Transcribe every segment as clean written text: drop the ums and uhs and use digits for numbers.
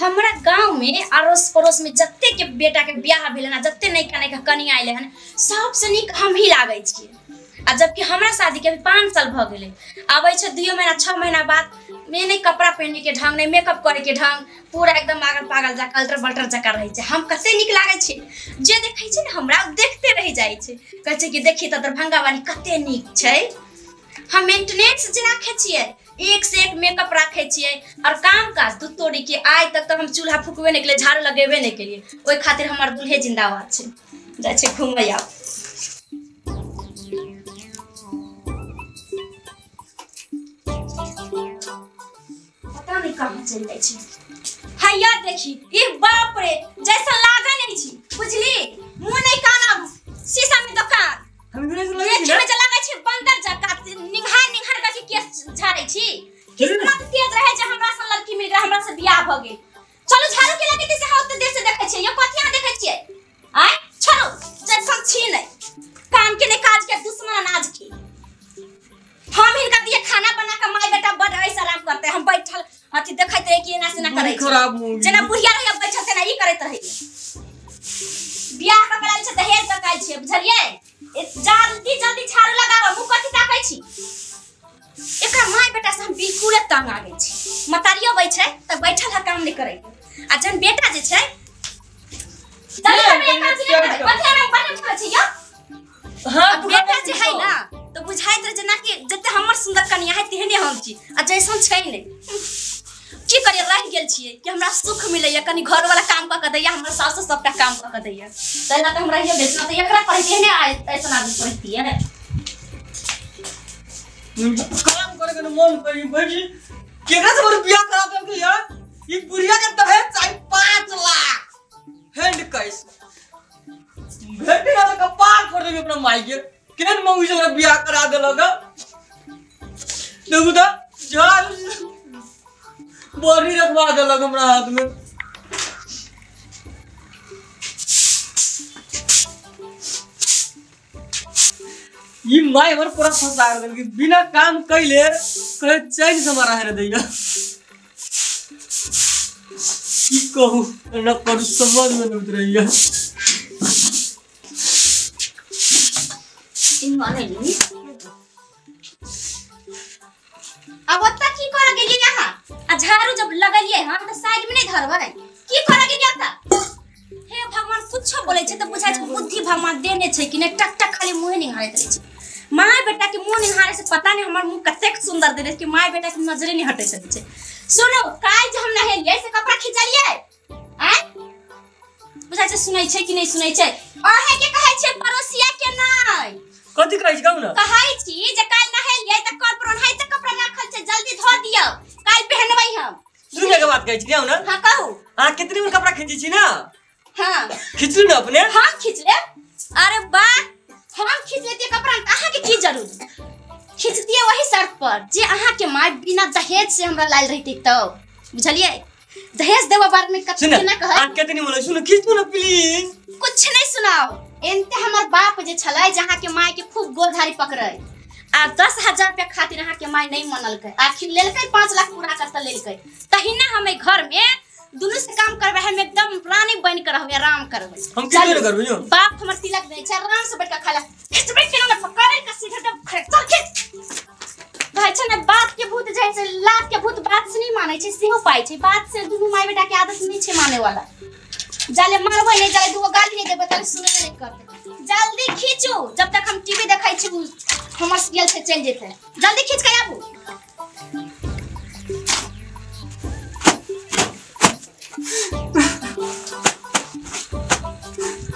हमरा गांव में अड़ोस पड़ोस में जत्ते के बेटा के ब्याह भेल ना, जत्ते नयका नयका कनिया आयल हन, सबसे नीक हम ही लागै छियै। आ जबकि हमरा शादी के अभी 5 साल भ गेलै, आबै छै 2 महीना 6 महीना बाद में नहीं कपड़ा पहने के ढंग, नहीं मेकअप करे के ढंग, पूरा एकदम आगल पागल जका अल्टर बल्टर जका रहै छै। हम कते नीक लागै छै, जे देखै छै ने हमरा देखते रहि जाइ छै, कहै छै कि देखी तऽ दरभंगा वाली कते नीक छै। हम मेंटेनेंस जे राखै छियै, एक से एक मेकअप राखै छियै, और काम काज दू तोड़ी के आइ तक तऽ हम चूल्हा फुकबे नहि केलियै, झाड़ू लगेबे नहि केलियै, ओहि खातिर हमर दूल्हे जिंदाबाद छै। जाइ छै घूमै आब। पता नहीं कहाँ चलि जाइ छै। हैया देखी, ई बाप रे जैसा लागै नहि छी, बुझली मुँह नहि कानब, शीशा में दोकान देखै में जे लागै छै बंदर जकाँ निंघार निंघार के केस झाड़ै छी। किस्मत तेज रहे जे हमरा सन लड़की मिल गेल, हमरा से बियाह भ गेल। चलू झाड़ू के लगेतै से हम ओते देर से देखै छियै, यो कथी अहाँ देखै छियै? आँय छोड़ू, जैसन छी नहि, काम के नहि काज के, दुश्मन अनाज के। हम हिनका दिए खाना बना के माय बेटा बड़ ऐसे आराम करते, हम बैठल अथी देखैत रहे कि एना से ना करै छै, जेना बुढ़िया रहै बैठल तेना ई करैत रहै। बियाह कऽ के लायल छै दहेज दऽ के आयल छियै, बुझलियै? जल्दी जल्दी झाड़ू लगाओ, मुँह कथी ताकै छी? एकरा माय बेटा से हम बिल्कुले तंग आ गेल छी। मतारी अबै छै तऽ बैठल है काम नहि करै, आ जहन बेटा जे छै बेटा जे है ना तऽ बुझाइत रहे जेना कि जते हमर सुंदर कनिया है तेहने हम छी, आ जैसन छै नहि। की करियै, रहि गेल छियै कि हमरा सुख मिलैया, कनि घर वाला काम कऽ के दैया, हमर सासु सबटा काम कऽ के दैया, ताहि लए तऽ हम रहिए गेल छी, तऽ एकरा पढ़ितियै ने ऐसन आदमी पढ़ितियै। काम करे के मन करी भाई, केकरा से हमर बियाह करा देलकै यार? ई बुढ़िया के दहेज चाही 5 लाख हैंड कैश। भेट ना तऽ कपार फोड़ देबी अपना माई के, केहन मौगी से हमरा बियाह करा देलक। देखू तऽ झाड़ू बड़ी रखवा देलक हमरा हाथ में। ई my हमर पूरा फंसा देलक, बिना काम कैले कहे चैन से हमरा रहे दैया। की कहू न करू समझ में नहीं उतरैया। अब ओतऽ की करऽ गेलियै अहाँ? आ झाड़ू जब लगलियै हन तऽ साइड में नहि धरबै, की करऽ गेलियै ओतऽ? हे भगवान, कुछो बोलै छै तऽ बुझाइ छै बुद्धि भगवान देने छै कि नहि, टक टक खाली मुँहे निहारैत रहै छै। My बेटा के मुँह निहारे से पता नहीं हमर मुँह कतेक सुंदर देने छै कि my बेटा के नजरे नहीं हटैत रहै छै। सुनू, काल्हि जे हम नहेलियै से कपड़ा खिंचलियै? आँय बुझाइ छै सुनै छै कि नहि सुनै छै? अहें के कहै छियै, पड़ोसिया के नहि। कथी कहै छी कहू ना? कहै छी जे काल्हि नहेलियै तऽ कल पर ओनाहिते कपड़ा राखल छै, जल्दी धो दियौ, काल्हि पहनबै हम। सुनै के बात कहै छी कहू ना? हाँ कहू। अहाँ कितनी बेर कपड़ा खींचै छी ना? हाँ खींचलू ना अपने? हम खींच लेब। अरे वाह, हम खींच लेतियै कपड़ा, अहाँ के की जरूरी? खींचतियै वही शर्त पर जे अहाँ के my बिना दहेज से हमरा लायल रहितै तब, बुझलियै? दहेज देबऽ बारे में कथी ना कहै। अहाँ कितनी बोलै सुनू, खींचू ना प्लीज। कुछ नहीं सुनाओ। एनते हमर बाप जे छलै जे अहाँ के my के खूब गोलधारी पकड़ै, आ 10,000 रुपया खातिर अहाँ के my नहीं मनलकै, आखिर लेलकै 5 लाख पूरा कर तऽ लेलकै। तहिना हम एहि घर में दुनू से काम करबै, हम एकदम रानी बनि के रहबै, आराम करबै। हम की नहि करबै यौ? बाप हमर तिलक दै छै, आराम से बैठ के खाला। खिचबै केना ने पकड़ै के सीधे दब खड़े चल खिच। कहै छै ने बाप के भूत जाइ छै, लात के भूत बात से नहीं मानै छै, सेहो पाइ छै। बात से दुनू my बेटा के आदत नहीं छै माने वाला। जाले मारबै नहीं, जाले दूगो गाली नहीं देबै ताले सुनबे नहीं करतै। जल्दी खींचू, जब तक हम टीवी देखै छी हमर सीरियल से चलि जेतै। जल्दी खींच के आबू।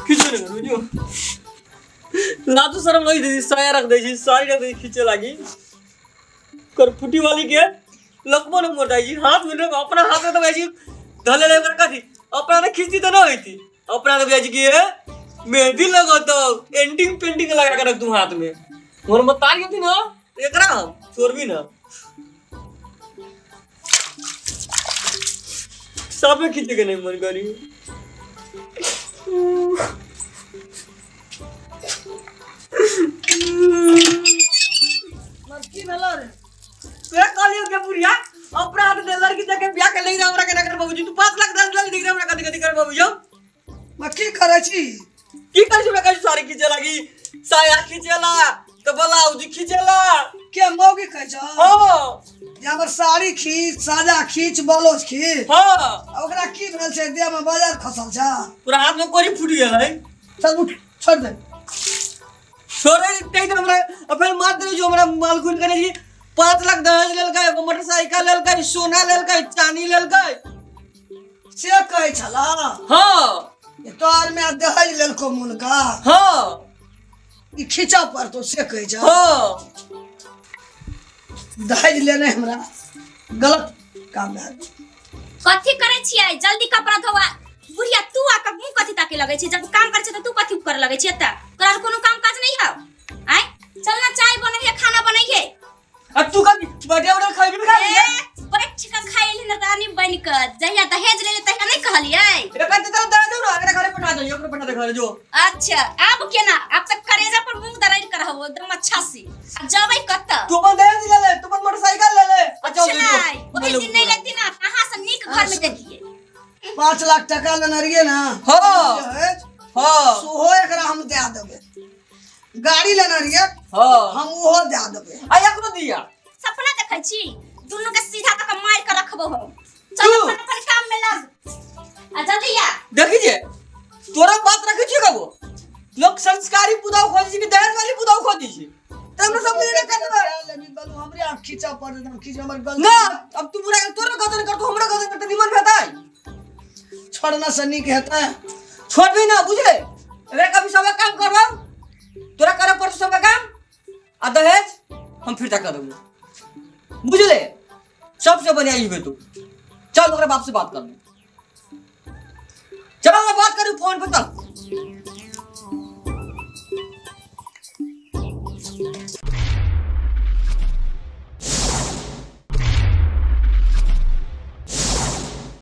खींचो ने करू जो लाजो शरम नहीं दै, साया रख दै छी, साड़ी रख दै खींचे लागी। करफुटी वाली के लकबो न मर जाइ छी, हाथ में अपना हाथ में तो जाइ छी धले ले ओकरा कथी अपना ने खींचती तो न होती। अपना तो जाइ छी कि मेहंदी लगत एंडिंग पेंटिंग लगा के रख दू हाथ में, मोर मतारी होती ना एकरा हम छोड़बी ना। सब में खींचे के नहीं मन करी। की भेलो रे? तोरा कहलियौ के बुढ़िया अपना हाथ दे लड़की देके बियाह के ले हमरा के ना कर बाबूजी, तू 5 लाख दे की करै छी की करै छी हमरा साड़ी खींचे लागी साया खींचेला तो ब्लाउज खींचेला के मौगी कहै छ हां जे हमर साड़ी खींच साजा खींच ब्लाउज खींच हां ओकरा की भेल छै देह में बाजार खसल छ पूरा हाथ में कोरी फूट गेल है चल उठ छोड़ दे छोड़े ते त हमरा फिर मार दे जो हमरा माल खून करे छी 5 लाख दहेज लेलकै एगो मोटरसाइकिल लेलकै सोना लेलकै चांदी लेलकै से कहै छला हां तोहर में दहेज लेलको मुनका हां ई खींचा पड़तो से कहै छ हां दहेज लेने हमरा गलत काम भए गेल कथी करै छियै जल्दी कपड़ा धोवा बुढ़िया तू आ के मुंह कथी ताके लगै छै जब काम करै छै त तू कथी कर लगै छै एतऽ तोरा कोनो काम काज नहीं हौ आय चल ना चाय बनैहे खाना बनैहे आ तू कथी बैठे बैठे खैबी खा ए बैठ के खाइली न रानी बन के जहिया दहेज लेले तहिया नहीं कहलियै एकर त दहेज दे ना एकरा घरे पठा दे ओकरो पठा दे घरे जो अच्छा अब केना अब तक करेजा पर मुंह दराइल करहबो एकदम अच्छा से अब जबै कत तू अपन दहेज ले ले तू अपन मोटरसाइकिल ले ले अच्छा ओहि दिन नहीं लेती ना कहां से नीक घर में देखिए 5 लाख टका लेने रहिए ना हां हां सोहो एकरा हम दे देबे गाड़ी लेने रहिए हां हम ओहो दे देबे आ एकरो दिया सपना देखै छी दुनू के सीधा तक मार के रखबो हो चल अपन अपन काम में लग आ जल्दी आ देखी जे तोरा बात रखै छी कबो लोग संस्कारी पुदाव खोजी छी कि दहेज वाली पुदाव खोजी छी त हमरा सब लेने कर लेबी बलू हमरे आंख खींचा पड़ एकदम खींच हमर गलती ना अब तू बुरा तोरा गदन कर तू हमरा गदन कर त निमन भेतै छोड़ना से नीक हेतै छोड़बी ना बुझले रे कभी सब काम करबो तोरा करे पड़त सब काम आ दहेज हम फिर तक करबो बुझले सबसे बढ़िया ई बे तू चल ओकरा बाप से बात कर ले चल हमरा बात करू फोन पर चल